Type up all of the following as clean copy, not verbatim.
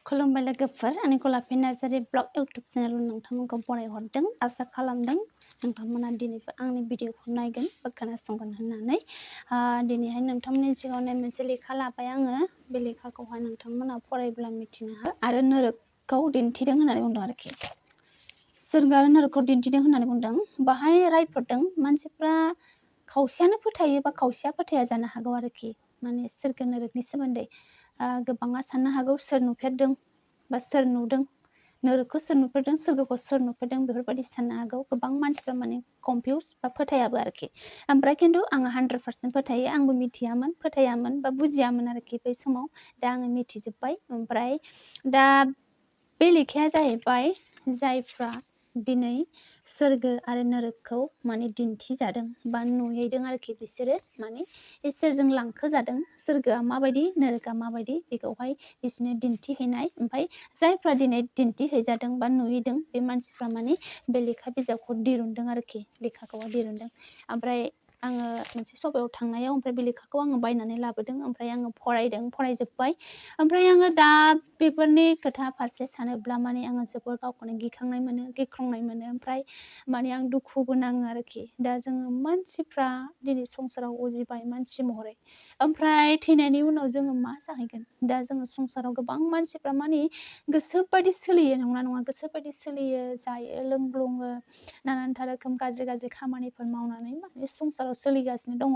खुलुमबाय लोगोफोर आंनि गलापि नार्जारि ब्लग इउटुब चेनेलाव नोंथांमोनखौ बरायहरदों आसा खालामदों नोंथांमोना दिनैबो आंनि भिडिअखौ नायगोन बा खोनासंगोन होननानै दिनैहाय नोंथांमोननि सिगाङाव मोनसे लेखा लाबाय आङो बे लेखाखौहाय नोंथांमोना फरायब्ला मिथिनो हागोन आरो नोरोखौ दिन्थिदों होननानै बुंदों आरोखि सोरगो आरो नोरोखौ दिन्थिदों होननानै बुंदों बाहाय रायफोरदों मानसिफ्रा खावसेयानो फोथायो बा खावसेया फोथाया जानो हागौ आरोखि माने सोरगो नोरोखनि सोमोन्दै गोबाङा साननो हागौ सोर नुफेरदों बा सोर नुदों नोरोखौ सोर नुफेरदों सोरगोखौ सोर नुफेरदों बेफोरबायदि साननो हागौ गोबां मानसिफ्रा माने कनफिउज बा फोथायाबो आरोखि ओमफ्राय खिन्थु आङो 100% फोथायो आंबो मिथियामोन फोथायामोन बा बुजियामोन आरोखि बै समाव दा आङो मिथिजोब्बाय ओमफ्राय दा बे लेखाया जाहैबाय जायफ्रा दिनै सोरगो आरो नोरोखौ माने दिन्थिजादों बा नुहैदों आरोखि बिसोरो माने इसोरजों लांखोजादों सोरगोआ माबायदि नोरोखआ माबायदि बेखौहाय बिसोरनो दिन्थिहैनाय ओमफ्राय जायफ्रा दिनै दिन्थिहैजादों बा नुहैदों बे मानसिफ्रा माने बे लेखा बिजाबखौ दिरुनदों आरोखि लेखाखौ दिरुनदों ओमफ्राय आङो मोनसे सबायाव थांनायाव ओमफ्राय बे लेखाखौ आङो बायनानै लाबोदों ओमफ्राय आङो फरायजोब्बाय ओमफ्राय आङो दा बेफोरनि खोथा फारसे सानोब्ला माने आङो जोबोर गावखौनो गिखांनाय मोनो गिख्रंनाय मोनो ओमफ्राय माने आं दुखुबो नाङो आरोखि दा जोङो मानसिफ्रा दिनै संसाराव उजिबाय मानसि महरै ओमफ्राय थैनायनि उनाव जोङो मा जाहैगोन दा जोङो संसाराव गोबां मानसिफ्रा माने गोसोबायदि सोलियो नङा गोसोबायदि सोलियो जायो लोंग्लुङो नानानथा रोखोम गाज्रि खामानिफोर मावनानै माने संसाराव सोलिगासिनो दङ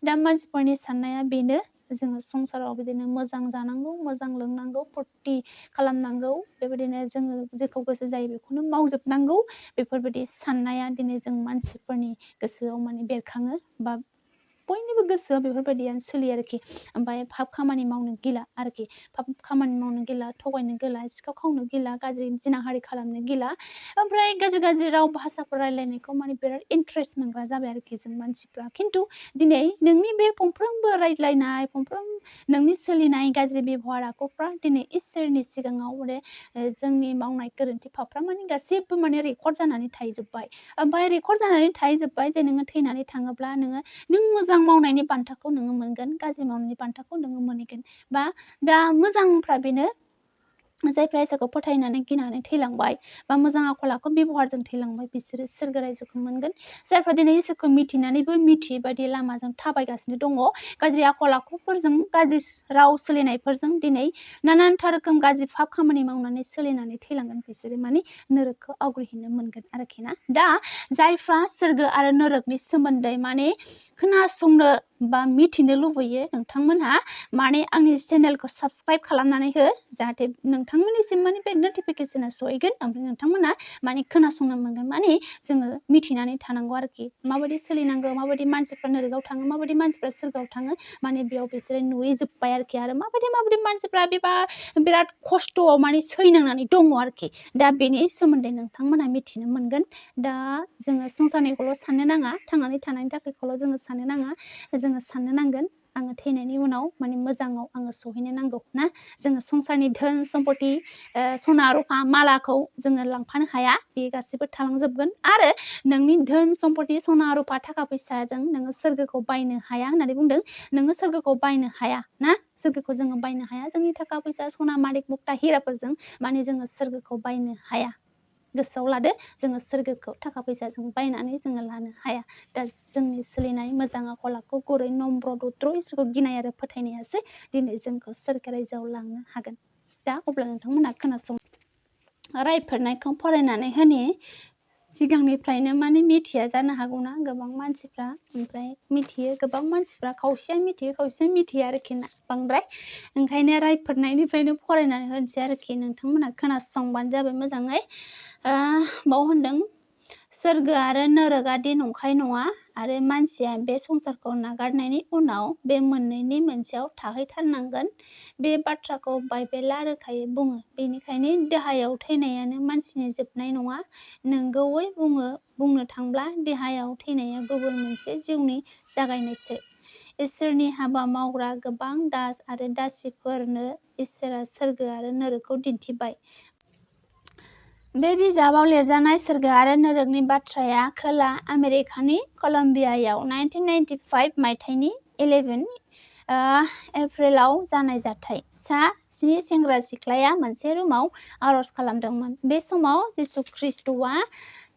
दा मानसिफोरनि साननाया बेनो जोङो संसाराव बिदिनो मोजां जानांगौ मोजां लोंनांगौ फुर्ति खालामनांगौ बेबायदिनो जोङो जेखौ गोसो जायो बेखौनो मावजोबनांगौ बेफोरबायदि साननाया दिनै जों मानसिफोरनि गोसोआव माने बेरखाङो बा बयनिबो गोसोआव बेफोरबायदियानो सोलियो आरोखि ओमफ्राय पाप खामानि मावनो गिला आरोखि पाप खामानि मावनो गिला थगायनो गिला सिखाव खावनो गिला गाज्रि जिनाहारि खालामनो गिला ओमफ्राय गाज्रि राव भाषाफोर रायलायनायखौ माने बिराद इन्ट्रेस्ट मोनग्रा जाबाय आरोखि जों मानसिफ्रा खिन्थु दिनै नोंनि बे फंफ्रोमबो रायज्लायनाय नोंनि सोलिनाय गाज्रि बेबहार आखुफ्रा दिनै इसोरनि सिगाङाव माने जोंनि मावनाय गोरोन्थि पापफ्रा माने गासिबो माने रेकर्ड जानानै थाहैजोब्बाय ओमफ्राय रेकर्ड जानानै थाहैजोब्बाय जे नोङो थैनानै थाङोब्ला नों मोजां मावनायनि बान्थाखौ नोङो मोनगोन गाज्रि मावनायनि बान्थाखौ नोङो मोनहैगोन बा दा मोजांफ्रा बेनो जायफ्रा इसोरखौ फोथायनानै गिनानै थैलांबाय बा मोजां आखल आखु बेबहारजों थैलांबाय बिसोरो सोरगो रायजोखौ मोनगोन जायफ्रा दिनै इसोरखौ मिथिनानैबो मिथियै बायदि लामाजों थाबायगासिनो दङ गाज्रि आखल आखुफोरजों गाज्रि राव सोलिनायफोरजों दिनै नानानथा रोखोम गाज्रि पाप खामानि मावनानै सोलिनानै थैलांगोन बिसोरो माने नोरोखौ आवग्रिहैनो मोनगोन आरोखि ना दा जायफ्रा सोरगो आरो नोरोखनि सोमोन्दै माने खोनासंनो बा मिथिनो लुबैयो नोंथांमोनहा माने आंनि चेनेलखौ साबस्क्राइब खालामनानै हो जाहाथे नोंथांमोननिसिम माने बे नटिफिकेसना सहैगोन ओमफ्राय नोंथांमोना माने खोनासंनो मोनगोन माने जोङो मिथिनानै थानांगौ आरोखि माबायदि सोलिनांगौ माबायदि मानसिफ्रा नोरोखआव थाङो माबायदि मानसिफ्रा सोरगोआव थाङो माने बेयाव बिसोरो नुहैजोब्बाय आरोखि आरो माबायदि मानसिफ्रा बिराद खस्थ'आव माने सैनांनानै दङ आरोखि दा बेनि सोमोन्दै नोंथांमोना मिथिनो मोनगोन दा जोङो संसारनिखौल' साननो नाङा थांनानै थानायनि थाखायखौल' जोङो साननो नाङा जोङो साननो नांगोन आङो थैनायनि उनाव माने मोजाङाव आङो सहैनो नांगौ ना जोङो संसारनि धोन सम्पति सना रुफा मालाखौ जोङो लांफानो हाया बे गासिबो थालांजोबगोन आरो नोंनि धोन सम्पति सना रुफा थाखा फैसाजों नोङो सोरगोखौ बायनो हाया होननानै बुंदों नोङो सोरगोखौ बायनो हाया ना सोरगोखौ जोङो बायनो हाया जोंनि थाखा फैसा सना मालिक मुक्ता हिराफोरजों माने जोङो सोरगोखौ बायनो हाया गोसोआव लादो जोङो सोरगोखौ थाखा फैसाजों बायनानै जोङो लानो हाया दा जोंनि सोलिनाय मोजां आखल आखु गुरै नम्र दद्र इसोरखौ गिनाय आरो फोथायनायासो दिनै जोंखौ सोरगो रायजोआव लांनो हागोन दा अब्ला नोंथांमोना खोनासं रायफोरनायखौ फरायनानै होनि सिगांनिफ्रायनो माने मिथिया जानो हागौना गोबां मानसिफ्रा ओमफ्राय मिथियो गोबां मानसिफ्रा खावसेया मिथियो खावसेया मिथिया आरोखि ना बांद्राय ओंखायनो रायफोरनायनिफ्रायनो फरायनानै होनोसै आरोखि नोंथांमोना खोनासंबानो जाबाय मोजाङै बाव होनदों सोरगो आरो नोरोगादि नंखाय नङा आरो मानसिया बे संसारखौ नागारनायनि उनाव बे मोननैनि मोनसेयाव थाहैथारनांगोन बे बाथ्राखौ बाइबेला रोखायै बुङो बेनिखायनो देहायाव थैनायानो मानसिनि जोबनाय नङा नंगौयै बुंनो थांब्ला देहायाव थैनाया गुबुन मोनसे जिउनि जागायनायसो इसोरनि हाबा मावग्रा गोबां दास आरो दासिफोरनो इसोरा सोरगो आरो नोरोखौ दिन्थिबाय बे बिजाबाव लिरजानाय सोरगो आरो नोरोखनि बाथ्राया खोला आमेरिकानि कलम्बियायाव 1995 मायथाइनि 11 एप्रिलाव जानाय जाथाय सा 7 सेंग्रा सिख्लाया मोनसे रुमाव आरज खालामदोंमोन। बे समाव जिसु ख्रीष्टआ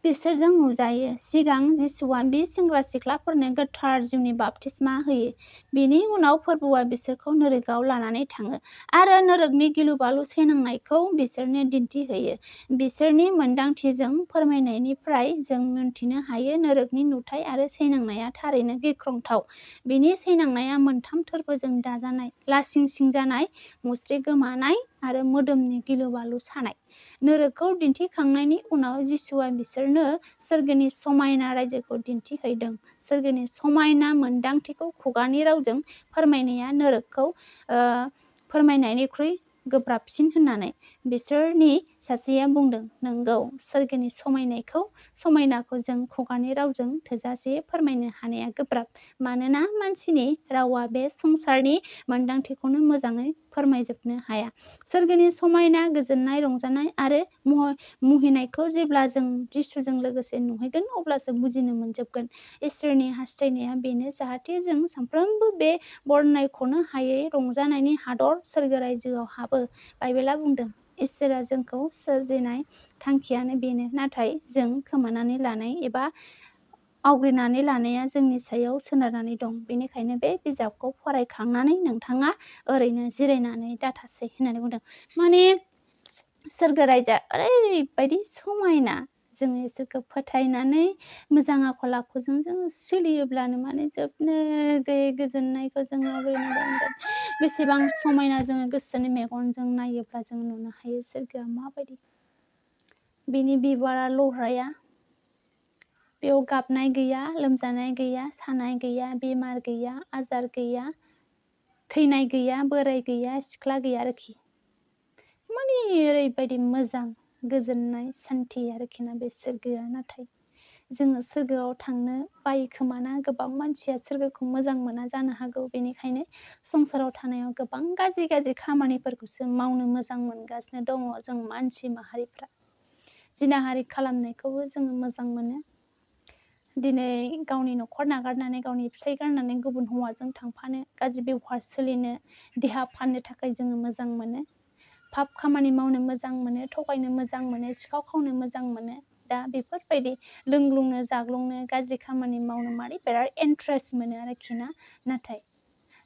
बिसोरजों नुजायो। सिगां जिसुआ बे सेंग्रा सिख्लाफोरनो गोथार जिउनि बाप्तिस्मा होयो। बेनि उनाव फोरबोआ बिसोरखौ नोरोगाव लानानै थाङो आरो नोरोगनि गिलु-बालु सैनांनायखौ बिसोरनो दिन्थिहोयो। बिसोरनि मोनदांथिजों फोरमायनायनिफ्राय जों मिन्थिनो हायो नोरोगनि नुथाय आरो सैनांनाया थारैनो गिख्रंथाव। बेनि सैनांनाया मोनथाम थोरफोजों दाजानाय, लासिंसिं जानाय, मुस्रि गोमानाय आरो मोदोमनि गिलु-बालु सानाय। नोरोगखौ दिन्थिखांनायनि उनाव जिसुआ बिसोरनो सोरगोनि समायना रायजोखौ दिन्थिहैदों। सोरगोनि समायना मोनदांथिखौ खुगानि रावजों फोरमायनाया नोरोगखौ फोरमायनायनिख्रुइ गोब्राबसिन होननानै बिसोरनि सासेया बुंदों। नंगौ, सोरगोनि समायनाखौ जों खुगानि रावजों थोजासे फोरमायनो हानाया गोब्राब, मानोना मानसिनि रावा बे संसारनि मोनदांथिखौनो मोजाङै फोरमायजोबनो हाया। सोरगोनि समायना, गोजोननाय, रंजानाय आरो मुहिनायखौ जेब्ला जों जिसुजों लोगोसे नुहैगोन अब्लासो बुजिनो मोनजोबगोन। इसोरनि हास्थायनाया बेनो जाहाथे जों साफ्रोमबो बे बरनायख'नो हायै रंजानायनि हादर सोरगो रायजोआव हाबो। बाइबेला बुंदों, इसोरा जोंखौ सोरजिनाय थांखियानो बेनो, नाथाय जों खोमानानै लानाय एबा आवग्रिनानै लानाया जोंनि सायाव सोनारनानै दं। बेनिखायनो बे बिजाबखौ फरायखांनानै नोंथाङा ओरैनो जिरायनानै दाथासै होननानै बुंदों। माने सोरगो रायजोआ ओरैबायदि समायना, जोङो इसोरखौ फोथायनानै मोजां आखल आखुजों जोङो सोलियोब्लानो माने जोबनो गैयै गोजोननायखौ जोङो आवग्रिनो मोनगोन। बेसेबां समायना जोङो गोसोनि मेगनजों नायोब्ला जों नुनो हायो सोरगोआ माबायदि। बिनि बिबारा लहराया, बेयाव गाबनाय गैया, लोमजानाय गैया, सानाय गैया, बेमार गैया, आजार गैया, थैनाय गैया, बोराय गैया, सिख्ला गैया आरोखि। माने ओरैबायदि मोजां गोजोननाय सान्थि आरोखि ना बे सोरगोआ। नाथाय जोङो सोरगोआव थांनो बायो खोमाना, गोबां मानसिया सोरगोखौ मोजां मोना जानो हागौ। बेनिखायनो संसाराव थानायाव गोबां गाज्रि गाज्रि खामानिफोरखौसो मावनो मोजां मोनगासिनो दङ जों मानसि माहारिफ्रा। जिनाहारि खालामनायखौबो जोङो मोजां मोनो। दिनै गावनि न'खर नागारनानै, गावनि फिसाय गारनानै गुबुन हौवाजों थांफानो, गाज्रि बेबहार सोलिनो, देहा फाननो थाखाय जोङो मोजां मोनो। पाप खामानि मावनो मोजां मोनो, थगायनो मोजां मोनो, सिखाव खावनो मोजां मोनो। दा बेफोरबायदि लोंग्लुंनो, जाग्लुंनो, गाज्रि खामानि मावनो माने बिराद इन्टारेस्ट मोनो आरोखि ना।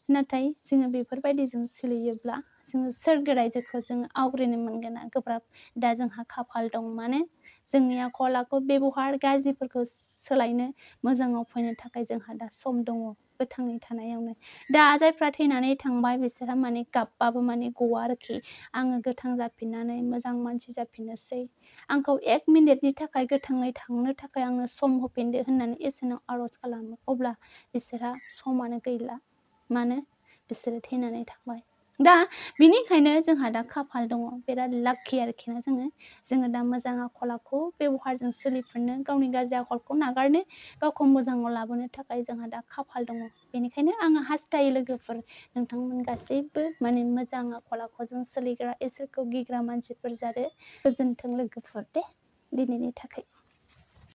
नाथाय जोङो बेफोरबायदिजों सोलियोब्ला जोङो सोरगो रायजोखौ जोङो आवग्रिनो मोनगोना गोब्राब। दा जोंहा खाफाल दं, माने जोंनि आखल आखु बेबहार गाज्रिफोरखौ सोलायनो, मोजाङाव फैनो थाखाय जोंहा दा सम दङ गोथाङै थानायावनो। दा जायफ्रा थैनानै थांबाय बिसोरहा माने गाबबाबो माने गवा आरोखि। आङो गोथां जाफिननानै मोजां मानसि जाफिननोसै, आंखौ 1 मिनिटनि थाखाय गोथाङै थांनो थाखाय आंनो सम होफिनदो होननानै इसोरनाव आरज खालामो, अब्ला बिसोरहा समानो गैला। मानो? बिसोरो थैनानै थांबाय। दा बिनिखायनो जोंहा दा खाफाल दङ, बिराद लाखि आरोखि ना जोङो दा मोजां आखल आखु बेबहारजों सोलिफिननो, गावनि गाज्रि आखलखौ नागारनो, गावखौ मोजाङाव लाबोनो थाखाय जोंहा दा खाफाल दङ। बेनिखायनो आङो हास्थायो लोगोफोर, नोंथांमोन गासैबो माने मोजां आखल आखुजों सोलिग्रा, इसोरखौ गिग्रा मानसिफोर जादो। गोजोन्थों लोगोफोर दे दिनैनि थाखाय।